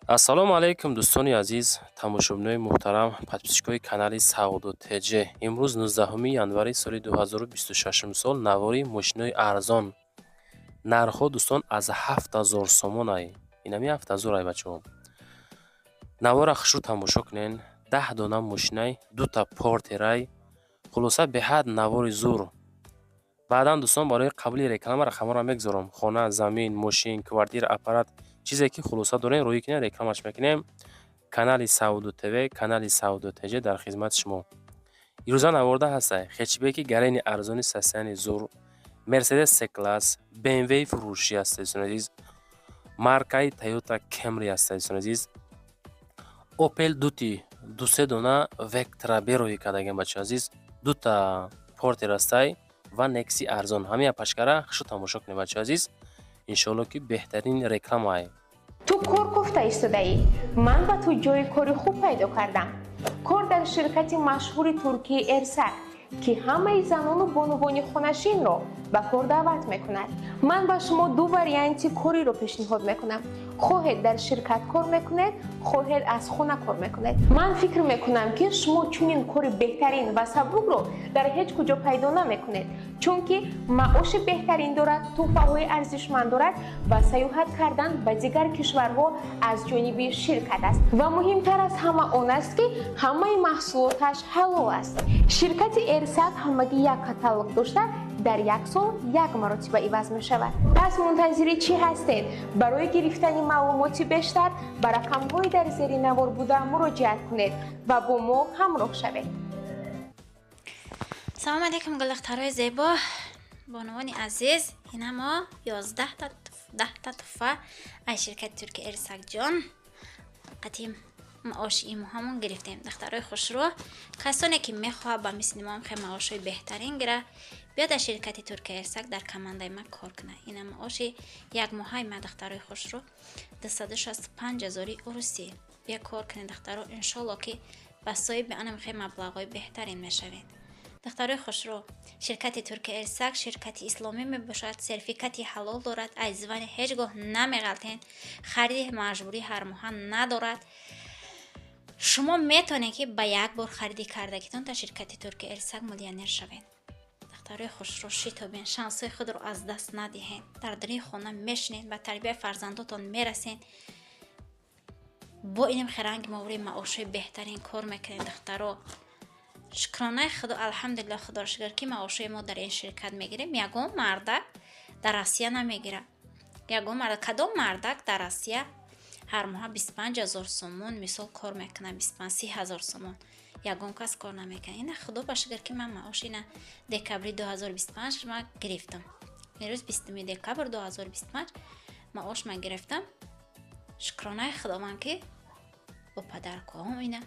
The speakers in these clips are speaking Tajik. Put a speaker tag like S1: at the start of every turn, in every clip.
S1: Ассалому алайкум, дӯстони азиз, тамошобинои муҳтарам, подписчикои канали Савдо ТЖ. Имрӯз, 19 январи соли 2026 сол, навори мошинои арзон. Нархҳо, дӯстон, аз 7000 сомон ай. Инами 7000 ай, бачаҳо. Навора хушрӯ тамошо кунен. 10 дона мошинай, дута Портерай. Хулоса, беҳад навори зур. Баъдан, дӯстон, барои қабули реклама рақамҳоро мегузорам. Хона, замин, мошин, квартира, аппарат, чизе ки хулоса дорем, рӯӣ кунем, рекламаш мекунем. Канали Савдо ТВ, канали Савдо ТЖ дар хизмати шумо. Ирӯза наворда ҳастай хэтчбеки Гарени арзони состояние зур, Мерседес С класс, БМВ фурӯшӣ ҳаста, дӯстони азиз, маркаи Тойота Кемри ҳаста, дӯстони азиз, Опел дути дусе дона Вектра Б роҳӣ кардагиам, бачаҳо азиз, дута Портер ҳастай ва Некси арзон. Ҳамин пачкара хушрӯ тамошо кунед, бачаҳо азиз. Иншоалло, ки беҳтарин рекламае.
S2: Ту кор кофта истодаӣ. Ман ба ту ҷои кори хуб пайдо кардам. Кор дар ширкати машҳури туркии Эрсак, ки ҳамаи занону бонувони хонашинро ба кор даъват мекунад. Ман ба шумо ду варианти кориро пешниҳод мекунам: хоҳед, дар ширкат кор мекунед, хоҳед, аз хона кор мекунед. Ман фикр мекунам, ки шумо чунин кори беҳтарин ва сабукро дар ҳеҷ куҷо пайдо намекунед, чунки маоши беҳтарин дорад, тӯҳфаҳои арзишманд дорад ва сайёҳат кардан ба дигар кишварҳо аз ҷониби ширкат аст. Ва муҳимтар аз ҳама он аст, ки ҳамаи маҳсулоташ ҳалол аст. Ширкати Эрсак ҳамагӣ як каталог дошта, дар як сол як маротиба иваз мешавад. Пас мунтазири чӣ ҳастед? Барои гирифтани маълумоти бештар ба рақамҳои дар зери навор буда муроҷиат кунед ва бо мо ҳамроҳ шавед.
S3: Салому алейкум, гулдухтарои зебо, бонувони азиз. Ина мо 11-та, 10-та туҳфа аз ширкати турки Эрсакҷон қатъи маоши имоҳамон гирифтем. Духтарои хушрӯ, касоне ки мехоҳад ба мисли мо хе маошҳои беҳтарин гира, биёд дар ширкати турки Эрсак дар командаи ман кор кунад. Ина маоши якмоҳаи ман, духтарои хушрӯ, 265 ҳазори урусӣ. Бия кор кунед, духтаро, иншолло, ки ба соҳиби анам хе маблағҳои беҳтарин мешавед. Духтарои хушрӯ, ширкати турки Эрсак ширкати исломӣ мебошад, сертификати ҳалол дорад, аз звани ҳеҷ гоҳ намеғалтен, хариди маҷбурӣ ҳармоҳа надорад. Шумо метавонед, ки ба як бор хариди кардагитон дар ширкати турки Эрсак миллионер шавед. Духтарои хушрӯ, шитобен, шансҳои худро аз даст надиҳед. Дар дари хона мешинед, ба тарбияи фарзандотон мерасед, бо инам херанги моври маошҳои беҳтарин кор мекунед. Духтаро, шукронаи худо, алҳамдулилла, худоро шукр, ки маошҳои мо дар ин ширкат мегирем, ягон мардак дар Россия намегирад. Ягон мардак, кадом мардак дар Россия ҳар моҳа 25 000 сомон, мисол, кор мекунад? 25-30 ҳазор сомон ягон кас кор намекунад. Ина, худо ба шукр, ки ман маош ина декабри 2025 ман гирифтам. Имрӯз 20 декабр 2025 маош ман гирифтам. Шукронаи худованд, ки бо падаркоҳом ина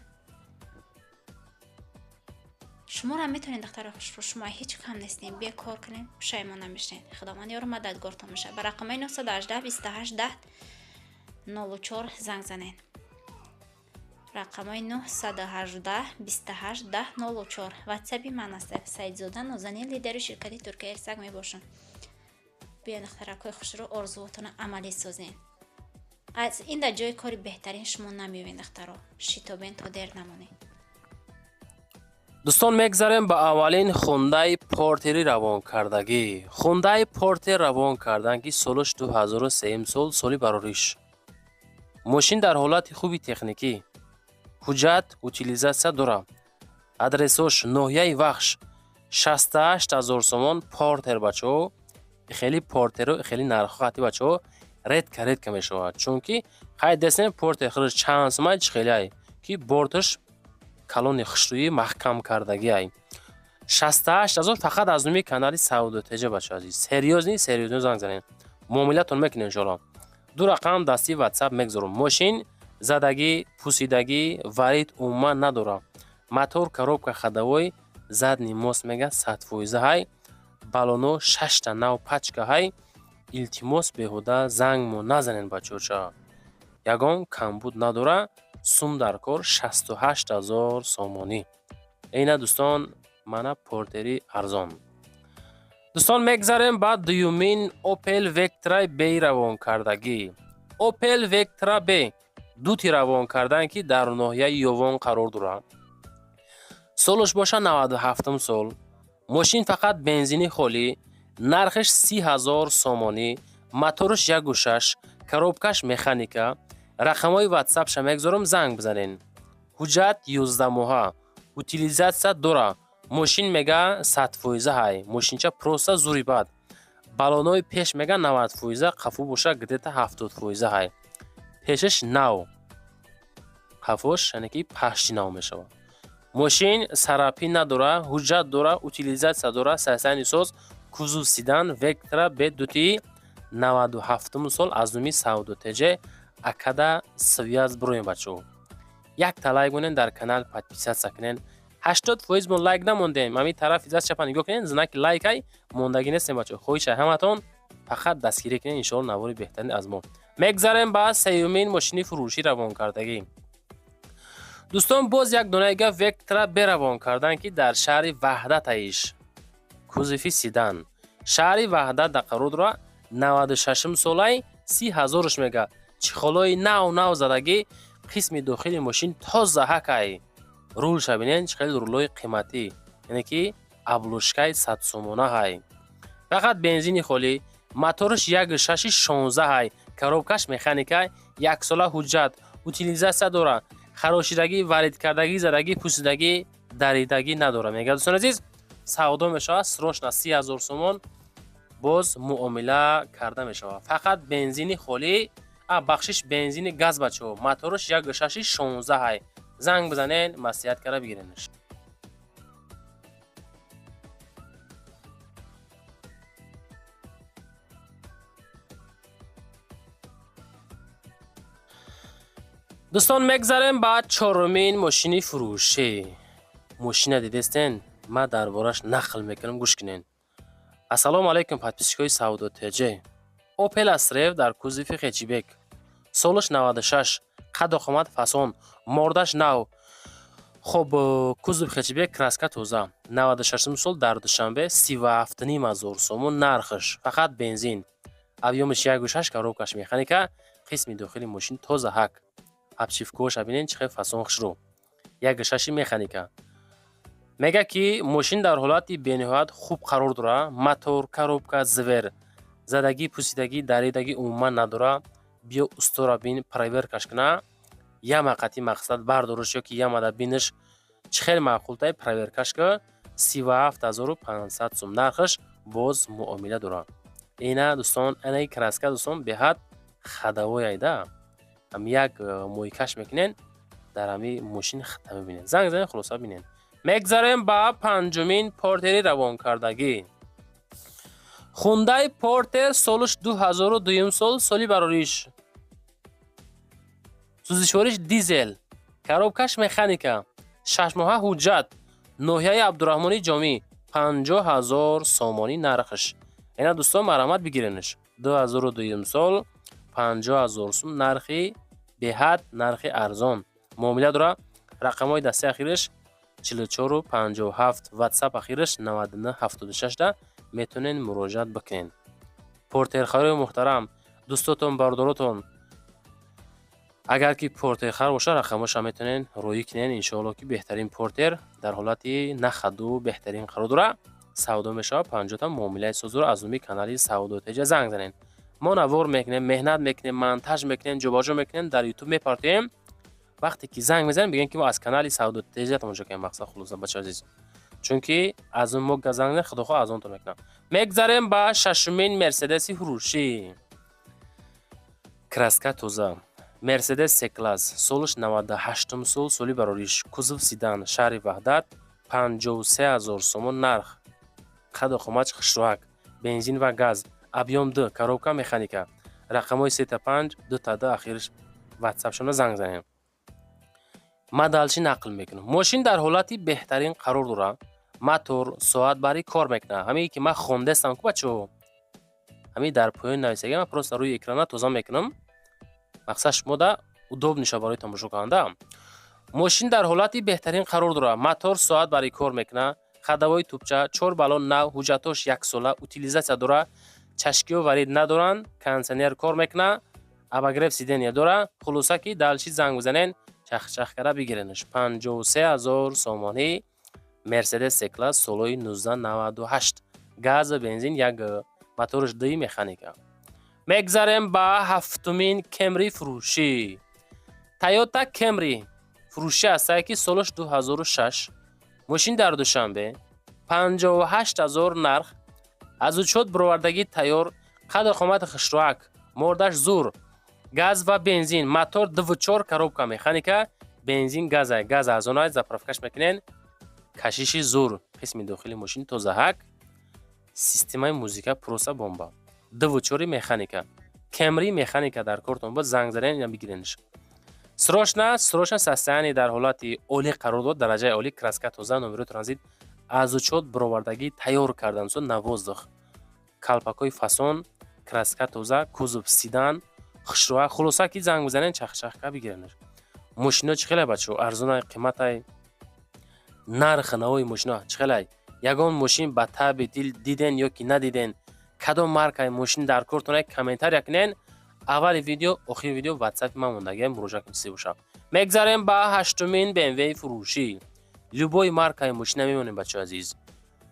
S3: шуморо метавонед. Духтари хушрӯ, шумо ҳеҷ кам нестем. Бия кор кунем, пушаймон намешавед. Худованд ёру мададгортон бошад. Ба рақамҳои 918 28 10 04 занг занед. Рақамҳои 918 28 10 04 ватсаби ман аст. Саидзода Нозанин, лидери ширкати турки Эрсак мебошам. Биё, духтаракҳои хушрӯ, орзуотонро амалӣ созед. Аз ин дар ҷои кори беҳтарин шумо намеёбед. Духтаро, шитобен, то дер намонед.
S1: Дӯстон, мегзарем ба аввалин Хундай Портери равонкардагӣ. Хундай Портер равон кардан, ки солаш 2003 сол, соли барориш. Мошин дар ҳолати хуби техникӣ, ҳуҷҷат утилизатсия дорад. Адресош ноҳияи Вахш. 68 ҳазор сомон Портер, бачаҳо. Хеле Портеро, хеле нархҳо хати, бачаҳо, редко редко мешавад, чунки хай дестем, Портер худаш чанд сомай, чӣ хелеай, ки борташ калони хушрӯӣ маҳкам кардагиай. 68 ҳазор фақат аз номи канали Савдо ТЖ. Бачаҳо азиз, серьёзный, серьёзно занг занед, муомилатон мекунем, иншоалло. Ду рақам дастии ватсап мегузорам. Мошин задагӣ, пусидагӣ, варид умуман надорад. Мотор, коробка ходовой, задний мост мега 100% ҳай. Балоно шашта нав, пачка ҳай. Илтимос, беҳуда зангмо назанед, бачаҳоча. Ягон камбуд надора. Сум дар кор 68 000 сомонӣ. Эйна, дӯстон, мана Портери арзон. Дӯстон, мегзарем ба дуюмин Опел Вектра Б равонкардагӣ. Опел Вектра Б. Дути равон кардан, ки дар ноҳияи Ёвон қарор дорад. Солаш боша 97 сол. Мошин фақат бензини холӣ, нархаш 30 000 сомонӣ, мотораш 1,6, коробкаш механика. Рақамҳои ватсапша мегзорам, занг бизанен. Ҳуҷҷат 11 моҳа, утилизация дора. Мошин мега 100 фоиза ҳай, мошинча просто зури бад. Баллонои пеш мега 90 фоиза, қафо боша где-то 70 фоиза ҳай. Пешаш нав, қафош яъне ки пашти нав мешавад. Мошин сарапӣ надора, ҳуҷҷат дора, утилизация дора, состояние соз. Кузов седан Вектра Б дути 97-уму сол аз номи Савдо ТЖ акада связь бироем. Бачаҳо, якта лайк монен, дар канал подписаться кунен. 80 фоиз мо лайк намондем. Ҳамин тарафи даст чапа нигоҳ кунен, знаки лайкай мондагӣ нестем. Бачаҳо, хоҳиша ҳаматон фақат дастгирӣ кунен, иншоалло навори беҳтарин аз мо. Мегзарем ба сеюмин мошини фурӯшӣ равонкардагӣ. Дӯстон, боз як донаига Вектра беравон кардан, ки дар шаҳри Ваҳдат аиш. Кузови седан, шаҳри Ваҳдат дар қарор дора. 96 солай, 30 ҳазорш мега. Чехолои нав нав задагӣ, қисми дохили мошин тоза ҳакай. Рулша бинен, чӣ хел рулои қиматӣ, яъне ки обложкаи 100 сомона ҳай. Фақат бензини холӣ, мотораш 1,6 16 ҳай, коробкаш механика, яксола ҳуҷҷат, утилизация дора. Харошидагӣ, варидкардагӣ, задагӣ, пӯсидагӣ, даридагӣ надорад, мегӯяд. Дӯстони азиз, савдо мешавад срочно, 30 000 сомон, боз муомила карда мешавад. Фақат бензини холӣ, а бахшиш, бензини газ. Бачаҳо, мотораш 1,6 16 ҳай. Занг бизанен, маслиҳат карда бигиренаш. Дӯстон, мегзарем ба чорумин мошини фурӯшӣ. Мошина дидестен, ман дар бораш нақл мекунам, гӯш кунен. Ассалому алайкум, подписчикои Савдо ТЖ. Опел Астра дар кузови хэтчбек, солаш 96, қадду қомат фасон, мордаш нав. Хоб, кузов хэтчбек, краска тоза, 96 сол, дар Душанбе, 37 500 сомон нархаш, фақат бензин, объёмаш 1,6, коробкаш механика, қисми дохили мошин тоза ҳак. Обшивкаҳоша бинен, чӣ хел фасон, хушрӯ. 1,6 механика. Мега, ки мошин дар ҳолати бениҳоят хуб қарор дора. Мотор, коробка звер, задагӣ, пӯсидагӣ, даридагӣ умуман надора. Биё устора бин, проверкаш куна, яма қати мақсад бардориш ё ки ямада биниш, чӣ хел маъқултай, проверкаш ка. 37 500 сум нархаш, боз муомила дорад. Ина, дӯстон, анаи краска, дӯстон, беҳад ходовой айда. Ҳам як мойкаш мекунен, дар ҳами мошин хата мебинед. Занг занед, хулоса бинед. Мегзарем ба панҷумин портери равонкардагӣ. Хундай Портер, солаш 2002 сол, соли барориш, сӯзишвориш дизел, коробкаш механика, шашмоҳа ҳуҷҷат, ноҳияи Абдураҳмони Ҷомӣ, 50 000 сомонӣ нархаш. Ина, дӯстон, марҳамат, бигиренаш. 2002 сол, 50 000 сум нархи, беҳад нархи арзон, муомила дора. Рақамҳои дастаи ахираш 44 57, ватсап ахираш 99 76 да метавонед муроҷиат бикунед. Портерхарои муҳтарам, дӯстотон, бародаротон, агар ки портерхар бошад, рақамҳоша метавонед роӣ кунед. Иншоалло, ки беҳтарин портер дар ҳолати нахаду беҳтарин қарор дора, савдо мешавад, 50-та муомилаи соз дора. Аз номи канали Савдо Теҷа занг занед. Мо навор мекунем, меҳнат мекунем, монтаж мекунем, ҷобаҷо мекунем, дар Ютуб мепартоем. Вақте ки занг мезанем, бигӯем, ки мо аз канали Савдо Теҷа тамошо кунем. Мақсад хулоса, бача азиз, чунки аз он мо занг занем, худохоҳ аз онтон мекунам. Мегзарем ба шашумин мерседеси фурӯшӣ. Краска тоза, Мерседес С класс, солаш 98 сол, соли барориш, кузов седан, шаҳри Ваҳдат, 53 000 сомон нарх, қаду қомат хушрӯак, бензин ва газ, объём д, коробка механика. Рақамҳои сета панҷ дута д ахираш ватсапшона занг занем. Ман дальше нақл мекунам. Мошин дар ҳолати беҳтарин қарор дорад. Мотор соат бари кор мекунад. Ҳамие ки ман хондестам ку, бачаҳо, ҳамин дар поён нависагӣ, ман просто рӯи экрана тоза мекунам, мақсад шумода удобно шавад барои тамошо кардан. Мошин дар ҳолати беҳтарин қарор дорад. Мотор соат бари кор мекунад, ходовой тупча, чор баллон нав, ҳуҷҷатҳош яксола, утилизация дорад, чашкиҳо варид надоранд, кондитсионер кор мекунад. Обогрев сидения дора. Хулоса, ки дальше занг бизанен, чахчах кара бигиренш. 53 000 сомонӣ Мерседес С-класс, солои 1998, газ ва бензин, як моторш ди, механика. Мегзарем ба ҳафтумин Кемри фурӯшӣ. Тойота Кемри фурӯшӣ ҳастае, ки солаш 2006, мошин дар Душанбе, 58 000 нарх, аз учёт бировардагӣ тайёр, қаду қомати хушроак, мордаш зур, газ ва бензин, мотор 2,4, коробка механика, бензин газа, газ арзонай, заправкаш мекунен, кашиши зур, қисми дохили мошин тозаҳак, системаи музика просто бомба, 2,4 механика, Кемри механика. Дар кортон буд, занг занен, ина бигиренш срочно, срочно. Состояние дар ҳолати олӣ қарор дод, дараҷаи олӣ, краска тоза, номеро транзит, аз учёт бировардагӣ тайёр кардан, со на воздух, калпакҳои фасон, краска тоза, кузов седан хушроа. Хулоса, ки занг бизанен, чахчахка бигиренш. Мошино чӣ хеле, бачо, арзонай, қиматай? Нархи навои мошино чӣ хелай? Ягон мошин ба таби дил диден ё ки надиден? Кадом маркаи мошин дар кортонай, комментария кунен. Аввали видео, охири видео ватсапи ман мондагиам, муроҷиат кунед боша. Мегзарем ба ҳаштумин БМВ фурӯшӣ. Любой маркаи мошина мемонем, бачаи азиз,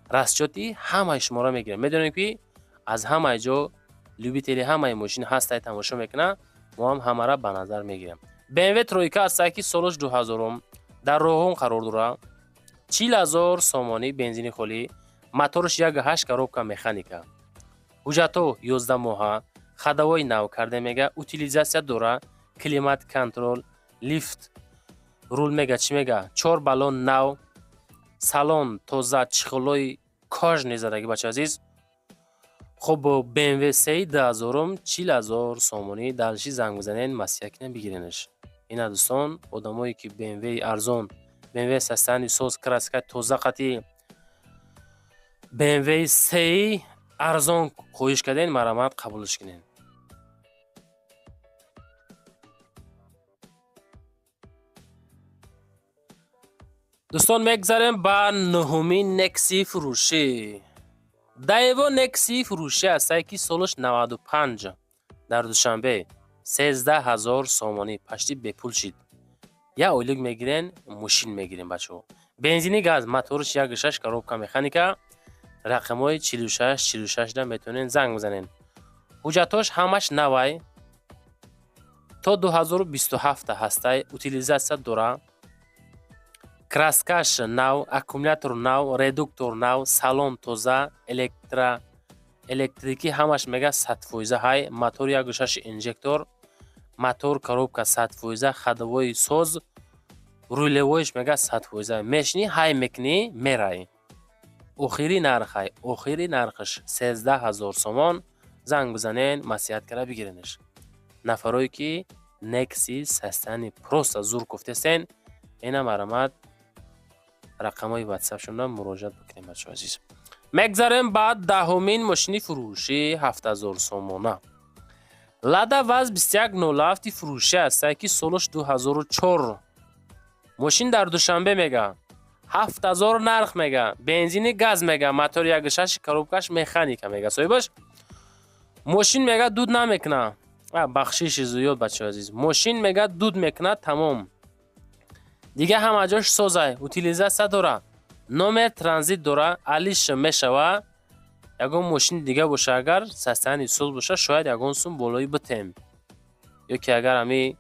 S1: расчёти ҳамаи шуморо мегирем. Медонем, ки аз ҳамаи ҷо любители ҳамаи мошин ҳастай, тамошо мекунад, мо ҳам ҳамара ба назар мегирем. БМВ тройка ҳастае, ки солаш 2000-ум, дар Роғун қарор дорад, 40 000 сомонӣ, бензини холӣ, моторш 1,8, коробка механика, ҳуҷҷатҳо 11 моҳа, ходовой нав карда мега, утилизация дора, климат контроль, лифт рул мега, чӣ мега, чор баллон нав, салон тоза, чехолои кожаный задагӣ, бача азиз. Хуб, БМВ сеи 2000-ум, 40 000 сомонӣ. Дальше занг бизанен, маслиҳат кинем, бигиренаш. Ина, дӯстон, одамое ки БМВ арзон, БМВ состояние соз, краска тоза қати БМВ сеи арзон хоҳиш карден, марамат қабулш кунед. Дӯстон, мегзарем ба нуҳумин Некси фурӯшӣ. Даево Некси фурӯшӣ ҳастае, ки солаш 95, дар Душанбе, 13 000 сомонӣ, почти бепул шид. Як ойлик мегирен, мошин мегирем, бачаҳо. Бензини газ, моторш 1,6, коробка механика, рақамҳои 46 46 да метавонед занг бизанед. Ҳуҷҷатҳош ҳамаш навай, то 2027 ҳастай, утилизация дора, краскаш нав, аккумулятор нав, редуктор нав, салон тоза, электрикӣ ҳамаш мега 100% ҳай, мотор 1,6 инжектор, мотор, коробка 100%, ходовои соз, рулевойш мега 100%, мешинӣ, ҳай мекунӣ, мерай. Охири нархай, охири нархаш 13 000 сомон. Занг бизанен, маслиҳат карда бигиренаш. Нафарое ки Некси состояние просто зур гуфтесен, ина марамат рақамҳои ватсапшонро муроҷиат бикунем, бачаҳо азиз. Мегзарем ба даҳумин мошини фурӯшӣ, 7000 сомона. Лада ВАЗ 2107 фурӯшӣ ҳастае, ки солаш 2004, мошин дар Душанбе мега, 7000 нарх мега, бензини газ мега, мотор 1,6, коробкаш механика мега. Соҳибаш мошин мега дуд намекуна. Бахшиши зиёд, бачаҳо азиз, мошин мега дуд мекунад, тамом. Дига ҳама ҷош созай, утилизация дора, номер транзит дора, алиш мешава. Ягон мошини дига боша, агар состояние соз боша, шояд ягон сум болои битем, ё ки агар ҳами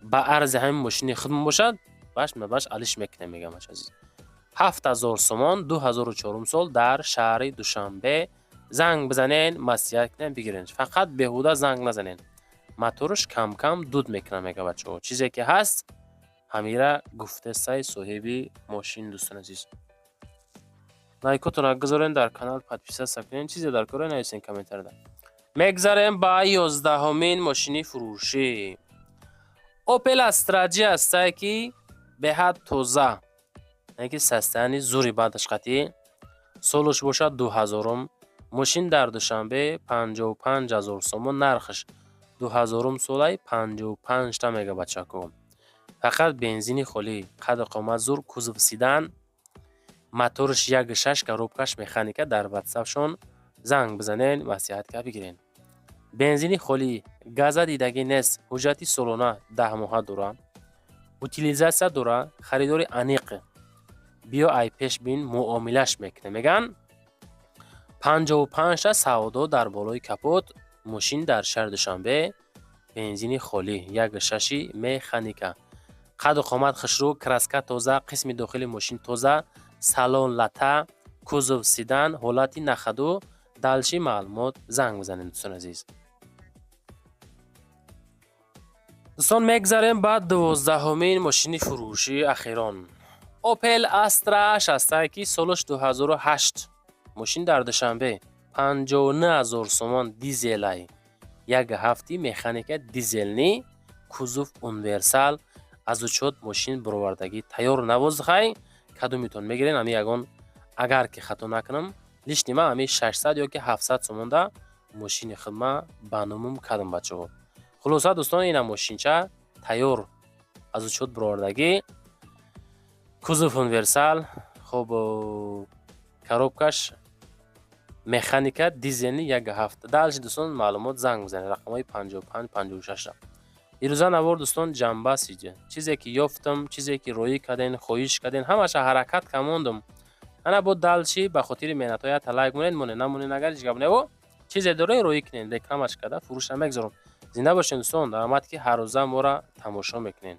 S1: ба арзи ҳамин мошини худмон бошад, баш баш алиш мекунем, мегам, бача азиз. 7000 сомон, 2004 сол, дар шаҳри Душанбе. Занг бизанен, маслиҳат кунем, бигирен. Фақат беҳуда занг назанен, моторш камкам дуд мекунад, мега, бачаҳо. Чизе ки ҳаст, ҳамира гуфтесай соҳиби мошин. Дӯстони азиз, лайкотонро гузорен, дар канал подписаться кунен, чизе дар кора нависен комментарда. Мегзарем ба 11-умин мошини фурӯшӣ. Опел Астра Ҷи ҳастае, ки беҳад тоза, яъне ки состояние зури баъдаш қатъӣ, солаш бошад 2000-ум, мошин дар Душанбе, 55 000 сомон нархаш, 2000-ум солай, 55-та мега, бачако. Фақат бензини холӣ, қаду қомат зур, кузов седан, моторш 1,6, коробкаш механика. Дар ватсапшон занг бизанен, маслиҳат ка бигирен. Бензини холӣ, газа дидагӣ нест, ҳуҷҷати солона 10 моҳа дора, утилизация дора, харидори аниқ. Биё, ай пеш бин, муомилаш мекунем, меган. 55-та савдо дар болои капот. Мошин дар шаҳри Душанбе, бензини холӣ, як шаши механика, қаду қомат хушрӯ, краска тоза, қисми дохили мошин тоза, салон лата, кузов седан, ҳолати на ходу. Дальше маълумот занг бизанем, дӯстони азиз. Дӯстон, мегзарем ба 12-ҳумин мошини фурӯшии ахирон. Опел Астра шастае, ки солаш 2008, мошин дар Душанбе, 59 000 сомон, дизелай, як ҳафти механика, дизельный, кузов универсал, аз учёт мошин бировардагӣ, тайёр навоздхай. Кадомитон мегирен? Ами ягон, агар ки хато накунам, лишний ма ами 600 ё ки 700 сомонда мошини хидма ба номум кардам, бачаҳо. Хулоса, дӯстон, ина мошинча тайёр, аз учёт бировардагӣ, кузов универсал, хоб, коробкаш механика, дизельный, як ҳафт. Дальше, дӯстон, маълумот занг бизанед рақамҳои 55 56. Ирӯза навор, дӯстон, ҷамъбаст. Иҷа чизе ки ёфтам, чизе ки роӣ карден, хоҳиш карден, ҳамаша ҳаракат камондум. Ана бо дальше ба хотири меҳнатҳоята лайк монед, монед, намонед, агар ҳеҷ гап нево. Чизе доред, роӣ кунед, рекламаш карда фурӯша мегзорам. Зинда бошед, дӯстон, раҳмат, ки ҳаррӯза моро тамошо мекунед.